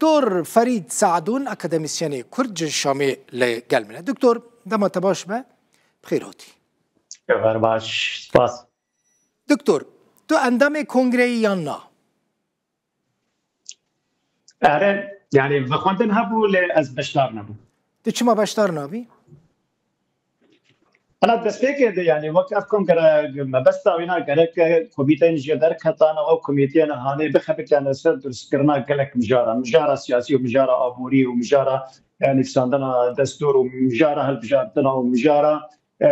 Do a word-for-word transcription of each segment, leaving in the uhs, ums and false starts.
Doktor Ferîd Saedûn, akademîsyenê Kurd ji Şamê li gel min e. Doktor, dema te baş be, bi xêr hatî. Xeber baş, spas. Doktor, tu endamê kongreyê yan na? Ere, yani vexwendin hebû, lê ez beşdar nebûm. Tu çima beşdar nabî? Ana destpêkê de, yani wek ev kongre mebesta wîna gerek komîteyên jê derketana, ew komîteyên hanê bixebitiyane ser durustkirina gelek mijara, mijara siyasî û mijara aborî û mijara, e, nivîsandina destûr û mijara hilbijartina û mijara, e,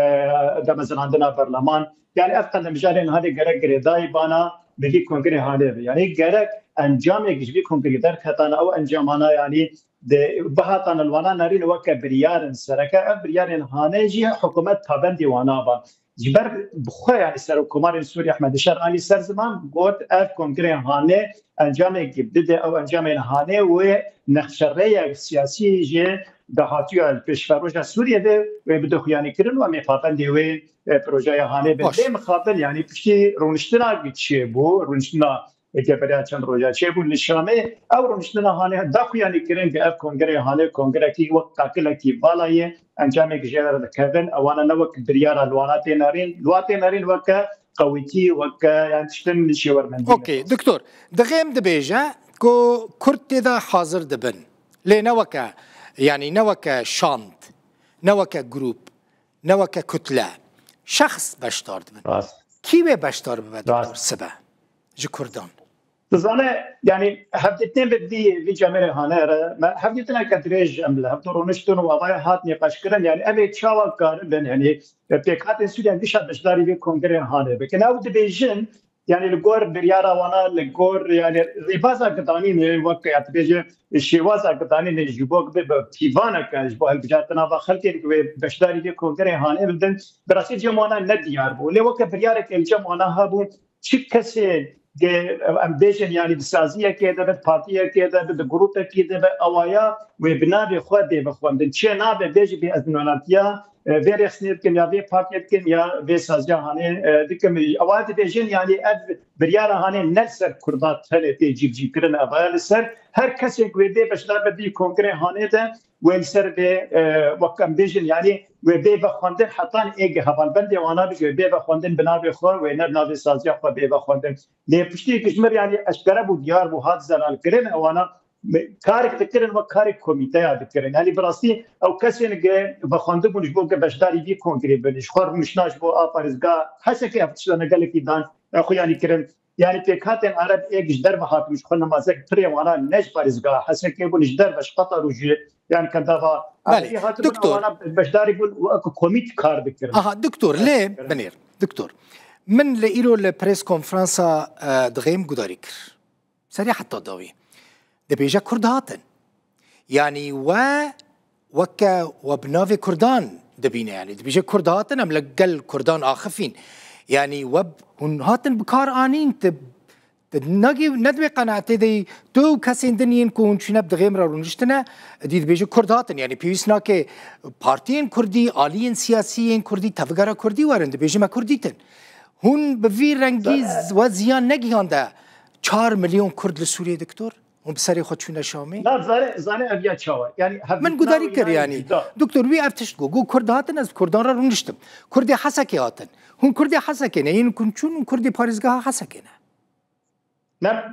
damezinandina berleman. Yani ev qende mijarên hanê gerek girêdayî bana bi vî kongrê hanê be. Yani gerek encamêk ji vî kongrê derketana, ew encamana yani de bihatane li wana nerîn weke biryar in sereke. Ev biryarên hanê jî hikûmet pabendî wana ba. Ji ber bi xwe, yani Serokkomarên Sûrî Ehmed Şer anî ser ziman, got ev kongreyên hanê encamekî bide, ew encamên hanê wê nexşerêyek siyasî jê dahatiya li pêşveroja Sûriyê de wê bide xuyanîkirin û em ê pabendê wê, e, projeya hanê bin. Baş. Lê mixabin, yani piştî rûniştina çêbû, rûniştina Eke beriya çend roja çêbû li Şamê, ew rûniştina hanê da xuyanî kirin ku ev kongreyê hanê kongrekî wek qakilekî vala ye, encamêk jê re dikevin, ewana ne wek biryara li wana tê nerîn, li wan tê nerîn weke qewîtî, weke, yani tiştin şêwermendî. Okey, doktor, dixêm dibêje ku Kurd tê de hazir dibin. Lê ne weke, yani ne weke şand, ne weke grûp, ne weke kutle. Şexs beşdar dibin. Rast. Kî wê beşdar bibe, doktor, Rast. sibe ji Kurdan? Dizane, yani hevdîtinên bi vî, vî cemêrê hane re, me hevdîtineke dirêj em li hevdu rûniştin û avaya hat nîqaşkirin. Yani ev ê çawa karibin, yani pêkhatên Sûriye dîşa beşdarî vê kongreyê hane bikin. Ew dibêjin, yani li gor biryara wana, li gor, yani rêbaza gidanînê, wek ya dibêje şêwaza gidanînê ji bo bibe pîvaneke ji bo hilbijartina va xelkê ku wê beşdarî vê kongreyê hane bibin, bi rastî cem wana ne diyar bû. Lê weke biryareke li cem wana hebû, çi kesê, em bêjin, yani di saziyekê de be, di partiyekê de be, di grûpekê de be, ewaya wê bi navê xwe bê vexwendin. Çi nabe bêjî bê ez nonatiya, e, vê rêxistinê dikim ya vê partiyê dikim ya vê saziya hanê, e, dikim. Ewa dibêjin, yani ev biryara hanê ne li ser Kurda tenê tê cîbicîkirin, ev ya li ser her kesê ku wê bê beşdar be vî kongrê hanê de, wê li ser bê, e, wek em bêjin, yani wê bê vexwendin, hetan ê gi hevalbendê wana bijî wê bê vexwendin bi navê xwe, wê ne bi navê saziya xwe bê vexwendin. Lê piştî ku ji mir, yani eşkere bû, diyar bû, hat zelalkirin, ewana karek dikirin wek karek komîteya dikirin. Yani bi rastî ew kesên ge vexwendibûn ji bo ge beşdarî vî kongrê bin, ji xwe rûniştina ji bo a parêzgeha Hesekê, ev tiştane gelekî dan, e, xuyanî kirin. Yani pêkhatên Ereb êk ji derve hatin, ji xwe nemazek pirê wana ne ji parêzgeha Hesekê bûn, ji derve, ji Qetar û ji, yani kendava Belê, Erebî hatibûn, doktor. Wana beşdarî bûn û wek komît kar dikirin. Aha, doktor, lê binêr, doktor. Min li îro li press konferansa, e, dixêm gudarî kir. Serê heta dawî. Dibêje Kurd hatin. Yanî we weke we bi navê Kurdan dibîne. Yanî dibêje Kurd hatin, em li gel Kurdan axifîn. Yanî we hûn hatin bi kar anîn, tu, tu nagî-, ne di wê qenaetê de yî, tu û kesên din yên ku hûn çûne bi dixêm re rûniştine, dî dibêje Kurd hatin. Yanî pêwîst nake partiyên Kurdî, aliyên siyasî yên Kurdî, tevgera Kurdî werin, dibêje me Kurd dîtin. Hûn bi vî rengî Zane- z-, we ziyan negihande çar milyon Kurd li Sûriyê, doktor? Hûn bi serê xwe çûne Şamê? Na, zane, zane ev ya çawa? Yani, hev Min gudarî kir, yani. Doktor, wî ev tişt got. Got, Kurd hatin, ez bi Kurdan re rûniştim. Kurdê Hesekê hatin. Hûn Kurdê Hesekê ne, yên ku çûn, hûn Kurdê parêzgeha Hesekê ne.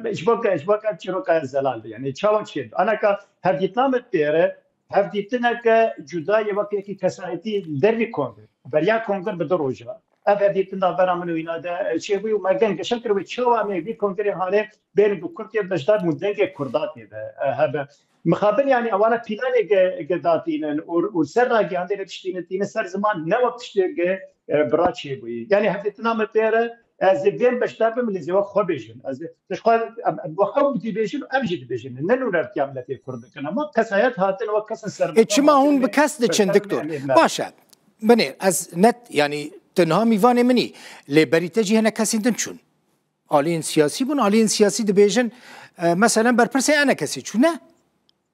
Ne, ji bo ke, ji bo ke çîroka zelal be. Yani, çawa çê? Anaka hevdîtina me pêre, hevdîtineke cuda ye wek yekî kesayetî dervî kongir. Beriya kongir bi du roja. Ev hevdîtin da vera min û îna de çêbû û me geng geşe kir wê çawa em ê vî kongirê hanê bên bi Kurd tê beşdar bûn, dengê Kurda tê de, e, hebe. Mixabin, yani, ewana planê ge, ge datînin û, û ser ragihandê re tiştînin tînin ser ziman ne wek tiştê ge, e, bira çêbûyî. Yani, hevdîtina me pêre, ez ê bên beşdar bim, lê zê wek xwe bêjin. Ez ê, ez xwe, em, em, wek ew dibêjin û em jî dibêjin. Ne nûnertiya miletê Kurd dikin. Ama kesayet hatin wek kesin ser Ê, çima hûn bi kes diçin, doktor? Baş e. Binêr, ez net, yani, tu niha mîvanê min î, lê berî te jî hene kesên din çûn. Aliyên siyasî bûn, aliyên siyasî dibêjin, e, meselen berpirsê enekesê çûne.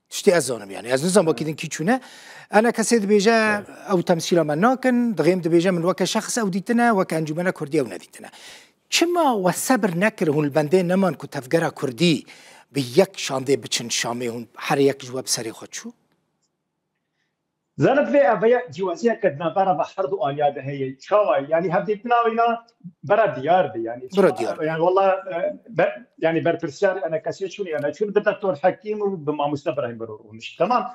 Tiştê ez zanim, yani. Ez nizam wekî din kî çûne. Enekesê dibêje, ew temsîla me nakin, dixêm dibêje min weke şexs ew dîtine, weke encûmena Kurdî ew nedîtine. Çima we sebir nekir, hûn li bendê neman ku tevgera Kurdî bi yek şandê biçin Şamê, hûn her yek ji we bi serê xwe çû? Zanit vê ev ya cîwaziyeke di navbera ve her du aliya de heye. Çawa? Yani hevdîtina wîna bera diyar be. Yani Bira diyar. Yani valla e, be, yani berpirsiyar enekesê çûn yani çûn bi Doktor Hekîm û bi mamoste Birahîm Biror rûnişt. Tamam.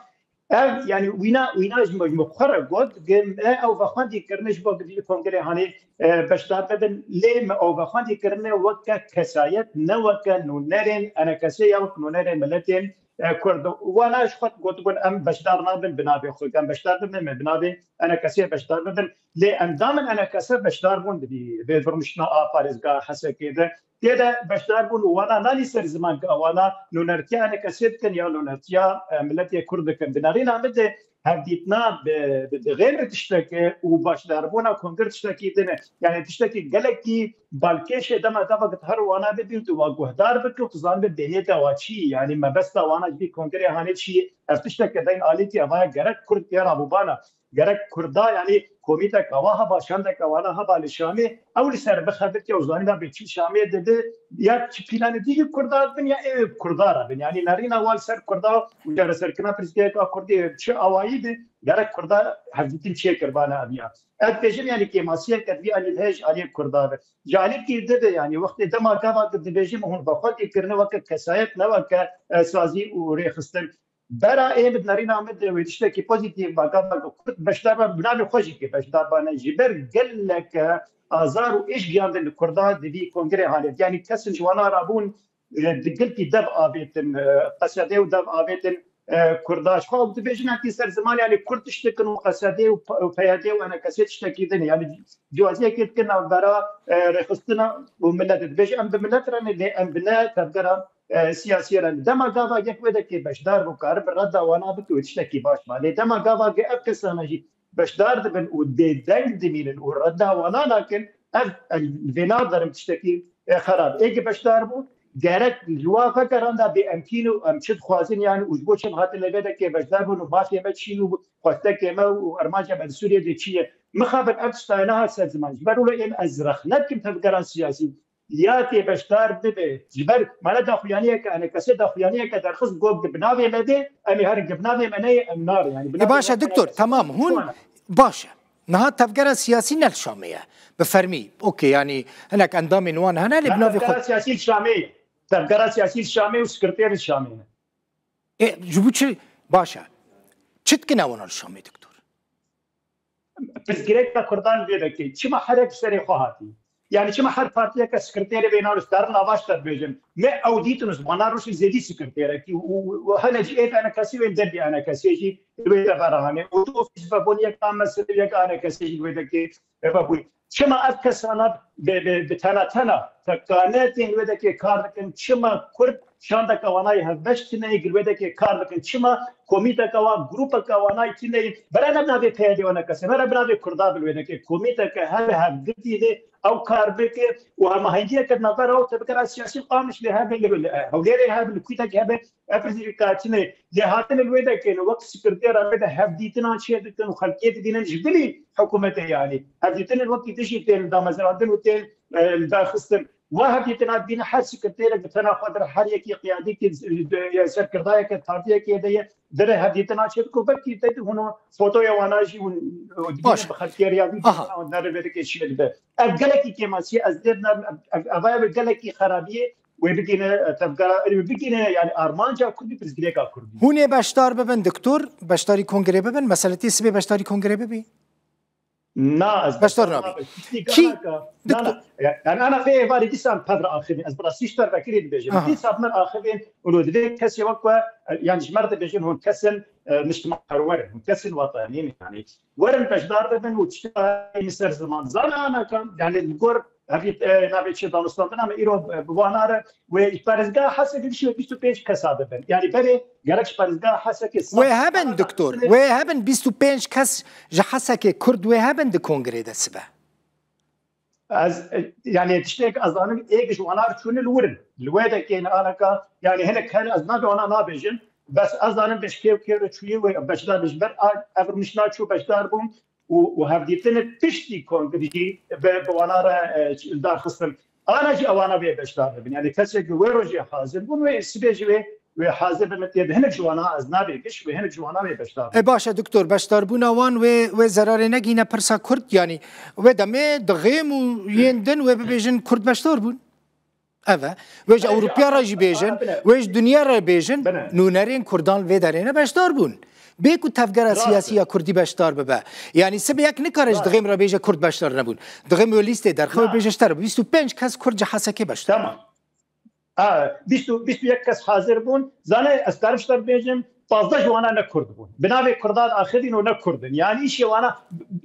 Ev yani wîna wîna ji me ji me xwe re got, me ew vexwendî kirine ji bo gidî kongrê hanê e, beşdar bibin. Lê me ew vexwendî kirine weke kesayet, ne weke nûnerên enekesê ya wek nûnerên miletên e, Kurd. Wana ji xwe gotibûn em beşdar nabin bi navê xwe. Em beşdar bibin, me bi navê enekesê beşdar bibin. Lê endamên enekese beşdar bûn di vê, vê birmiştina a parêzgeha Hesekê de. Tê de beşdar bûn û wana nanî ser ziman ke wana nûnertiya enekesê dikin ya nûnertiya e, miletê Kurd dikin. Di nerîna min de hevdîtina bi, bi, bi xêr tişteke û başdarbûna kongir tiştekî din e. Yani tiştekî gelekî balkêş e dema gava tu her wana bibî û tu wa guhdar bikî û tu zanibî bêhniyeta wa çi ye. Yani mebesta wana ji vî kongirê hanê çi ye. Ev tişteke deyn alîtî ava ye gerek Kurd tê rabûbana. Gerek Kurda yani komîteka wa heba, şandeka wana heba li Şamê, ew li ser bixebitî û zanîna bê çi Şamê dibi, ya çi planê dî ji Kurda bin ya ê Kurda re bin. Yani nerîna wa li ser Kurda û çareserkirina pirsgirêka Kurdî çi awayî bi, gerek Kurda hevdîtin çêkir bana ev ya. Ez dibêjim yani kêmasiyeke vî alî heye ji aliyê Kurda be. Ji alîkî dibe yani wextê dema gava tu dibêjim hûn vexwe tê kirine weke kesayet ne weke e, sazî û rêxistin. Bera ê min nerîna min de wê tiştekî pozîtîf ba gava ku Kurd beşdar ba bi navê xwe jî kê beşdar ba ne ji ber geleke azar û êş giyandin li Kurda di vî kongrê halê. Yani kesin ji wana rabûn e, di gilkî dev avêtin, e, Qesedê û dev avêtin e, Kurda. Ji xwe ew dibêjin hekî ser ziman yani Kurd tişt dikin û Qesedê û P- û P Y D û enekesê tiştekî din e. Yani ciyaziyekê dikin navbera e, rêxistina û milletê. Dibêjin em bi millet re ne lê em bi ne tevgera e, siyasî re ne. Dema gava yek wê dekê beşdar bû, karibe redda wana bike û tiştekî baş ba. Lê dema gava ge ev kesana jî beşdar dibin û bêdeng dimînin û redda wana nakin, ev, ev vê naderim tiştekî e, xerab. Ê ge beşdar bû, gerek ji wa vegeranda bê em kî ne û em çi dixwazin yani û ji bo çi em hatin li vê dekê beşdar bûn û mafê me çi ne û xwestekê me û armanca me di Sûriyê de çi ye. Mixabin ev tiştayê nehat ser ziman. Ji ber wilo ê min ez rexne dikim tevgera siyasî ya tê beşdar bibe. Ji ber mane daxuyaniyeke, enekesê daxuyaniyeke derxist got di binavê me de, em ê herin di binavê me neyê, em narin. Yani, E baş e doktor, tamam, hûn baş e. Niha tevgera siyasî ne li Şamê ye. Bi fermî, okey, yani hinek endamên wan hene lê bi navê xwe. Tevgera siyasî li Şamê ye. Tevgera siyasî li Şamê û sekreterê li Şamê ne. E, ji bo çi baş e? Çi dikine wana li Şamê doktor? Pirsgirêka Kurdan vê vekê. Çima herek ji serê xwe hatî? Yani çima her partiyeke sekreterê vê navê derin avaş te dibêjin. Me ew dîtin û wana rûşî zêdî sekreterekî û, û, û hene jî ê enekesî wê derbî enekesê jî wê de berahane. Û tu ofîs vebûn yek a mesele yek a enekesê jî wê dekê vebûn. Çima ev kesana bi, bi, bi tena tena tekane tên wê dekê kar dikin? Çima Kurd şandeke wanayê hevbeş tine ye, gil wê dekê kar dikin? Çima komîteke wan, grûpeke wanayê tine ye? Bere ne binavê P Y D û enekesê, bere binavê Kurda bil wê dekê komîteke hebe hevgirtî de ew kar bike û hemahengiyeke navbera ew tevgera siyasî qamiş lê hebe li, li Hewlêrê hebe li Kûytekê hebe ev pirsgirêka tine ye. Lê hatine li wê dekê wek sekretera wê de hevdîtinan çê dikin û xelkê dibînin ji bilî hikûmetê yanî. Hevdîtinên wekî dijî tên damezrandin û tên e, li dar xistin. Wa hevdîtina dibîne her sekreterek bi tena xwe dir her yekî qiyadîkî serkirdayeke partiyekê de ye. Dire hevdîtina çêdike û belkî te hûn o fotoya wana jî hûn dibîne bi xelkê riya vî derê vê dikê çi dibe. Ev gelekî kêmasî ye, ez lê dinerim, ev, ev, ev gelekî xerabî ye. Wê bigîne tevgera, wê bigîne yani armanca Kurdî, pirsgirêka Kurdî. Hûn ê beşdar bibin doktor, beşdarî kongrê bibin, meseletê sibê beşdarî kongrê bibî? Na, ez beşdar nabî. Kî? Doktor. Yani ana vê êvarî dîsan pev re axivîn. Ez bi rastî ji te vekirî dibêjim. Dîsa bi min axivîn û li divê kesê wek we, yani ji me re dibêjin hûn kesin e, niştimanperwer in, hûn kesin wetanî ne. Yani werin beşdar bibin û tişta min ser ziman. Zana ana kam, yani li gor hevî e, navê çi danûstandina me îro e, bi wana re wê parêzgeha Hesekê dişê bîst û pênc kesa bibin. Yani berê gerek ji parêzgeha Hesekê Wê hebin doktor, wê hebin bîst û pênc kes ji Hesekê Kurd wê hebin di kongrê de sibe. Ez, e, yani tiştek ez zanim êk ji wana çûne li wir in. Li wê de kêne anaka, yani hinek her ez nabe wana nabêjin. Bes ez zanim beş kêv kêv re çûye wê beşdar ji ber a-, ev rûniştina çû beşdar bûm û, û hevdîtinê piştî kongrî bi, bi wana re, e, dar xistin. Ana jî ewana wê beşdar bibin. Yani kesek wê rojê hazir bûn, wê sibê jî wê, wê hazir bibin tê. Hinek ji wana ez nabê giş, wê hinek ji wana wê beşdar bibin. E baş e doktor, beşdarbûna wan wê, wê zerarê negîne pirsa Kurd, yanî wê demê dixêm û yên din wê bibêjin Kurd beşdar bûn. Ev e. Wê ji Ewropiya re jî bêjin, wê ji dinya re bêjin, nûnerên Kurdan li vê derê ne beşdar bûn. Bê ku tevgera siyasî ya Kurdî beşdar bibe. Yanî sibê yek nikare ji dixêm re bêje Kurd beşdar nebûn. Dixêm wê lîstê derxe wê bêje ji te re bîst û pênc kes Kurd ji Hesekê beşdar. Tamam. Ha, bîst û, bîst û yek kes hazir bûn. Zane ez karim ji te re bêjim, pazdeh ji wana ne Kurd bûn. Bi navê Kurdan axivîn û ne Kurd in. Yanî îşê wana,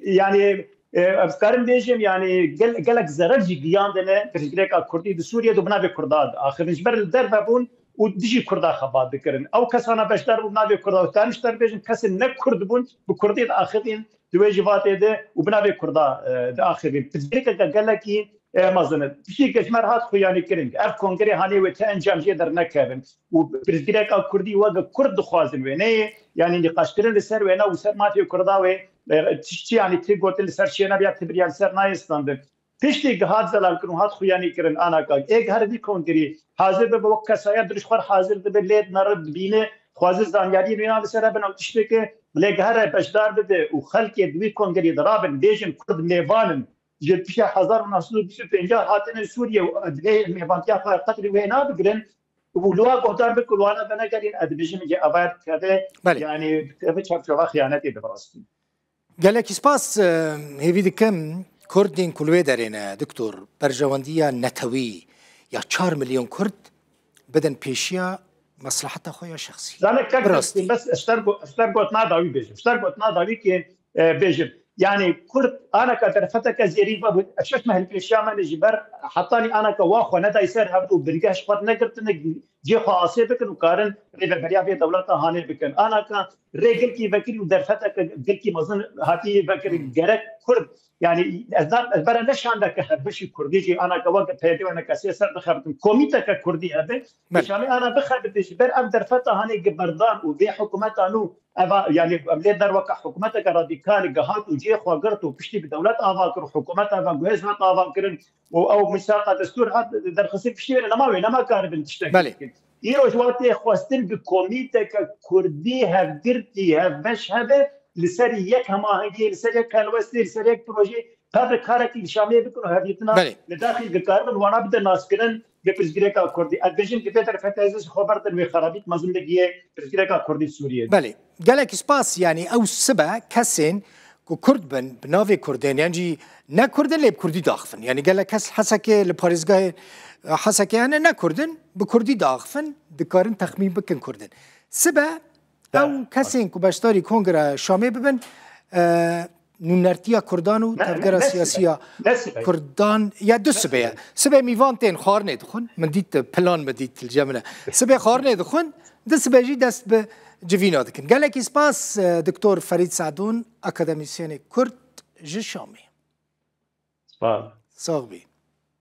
yanî, e, ez karim bêjim, yanî gel-, gelek zerer jî giyandine pirsgirêka Kurdî di Sûriyê de bi navê Kurdan axivîn. Ji ber li derve bûn û dijî Kurda xebat dikirin. Ew kesana beşdar bûn bi navê Kurda. Ez karim ji te re bêjim, kesên ne Kurd bûn, bi Kurdî diaxivîn di wê civatê de û bi navê Kurda, e, diaxivîn. Pirsgirêkeke gelekî e, mezin in. Tiştê ke ji me re hat xuyanîkirin, ev kongrê hanê wê ti encam jê dernekevin û pirsgirêka Kurdî weke Kurd dixwazin wê neyê, yanî nîqaşkirin li ser wêne û ser mafê Kurda wê, e, tiştî yanî ti gotin li ser şêner ya ti birî ya li ser nayê standin. Piştî ke hat zelalkirin û hat xuyanîkirin anaka, ê ke here vî kongrî hazir bibe wek kesaya dirû ji xwe re hazir dibe, lê nere dibîne, xwaze zanyariyên wêna li ser hebin ew tiştê ke lê ke here beşdar bibe û xelkê di wî kongrî de rabin, bêjin Kurd mêvan in, ji pişta hezar û neh sed û bîst û pênc hatine Sûriye û divê mêvantiya xwe qedrî wê nabigirin û li wa guhdar bike û li wana venegerîn, ez dibêjim cê ava dikeve, Belê. Yanî dikeve çarçoveya xiyanetê de bi rastî. Gelekî spas, e, hêvî dikim Kurdên ku li wê derê ne, Doktor, berjewendiya netewî ya çar milyon Kurd bidin pêşiya mesleheta xwe ya şexsî. Zane kek Bi rastî. Destî, bes ez ji te re go-, ez ji te re gotina dawî bêjim, ji te re gotina dawî ke, e, bêjim. Yanî Kurd anaka derfeteke zêrî vebûn, ev şeş meh li pêşiya me ne ji ber hetanî anaka wa xwe nedayî ser hev û bingeh ji xwe negirtine, cê xwe asê bikin û karin rêveberiya vê dewleta hanê bikin. Anaka rê gilkî vekirî û derfeteke gilkî mezin hatî vekirî. Hmm. Gerek Kurd, yanî ez na-, ez bere ne şandeke hevbeşî Kurdî jî anaka weke P D weke kesê ser bixebitin. Komîteke Kurdî hebe, Belê. Şamê ana bixebite ji ber ev derfeta hanê gi berdan û vê hikûmeta nû eva, yanî em lê der weke hikûmeteke radîkal gihat û cihê xwe girt û piştî bi dewlet ava kir û hikûmet ava guhêz hat ava kirin û ew mîsaqa destûr hat derxistin piştî wê nema wê nema karibin tiştek Belê. Bikin. Îro ji wan tê xwestin bi komîteke Kurdî hevgirtî hevbeş hebe li ser yek hemahengiyê, li ser yek helwestê, li ser yek projeyê pevre karekî li Şamê bikin û hevdîtina Belê. Li daxî dikaribin wana bide naskirin bi pirsgirêka Kurdî. Ez bêjim ki vê derfetê ez xwe berdim wê xerabît mezin bigiyê pirsgirêka Kurdî Sûriyê. Belê. Gelek spas, yanî ew sibe kesên ku Kurd bin, bi navê Kurdên, yan jî ne Kurd in lê bi Kurdî daxivin. Yanî gelek kes Hesekê li parêzgehê Hesekê hene ne Kurd in, bi Kurdî daxivin, dikarin texmîn bikin Kurd in. Sibe ew kesên ku beşdarî Kongra Şamê bibin, e, nûnertiya Kurdan û Ne, tevgera ne, ne siyasî sibe. Ya Ne sibe. Kurdan ya du Ne sibe ye. Sibe. Sibe mîvan tên xwarinê dixwin. Min dît plan min dît li cem min e. Sibe xwarinê dixwin, di sibe jî dest bi civîna dikin. Gelekî spas, e, Doktor Ferîd Sadûn, akademîsyenê Kurd ji Şamê. Spas. Sax bî.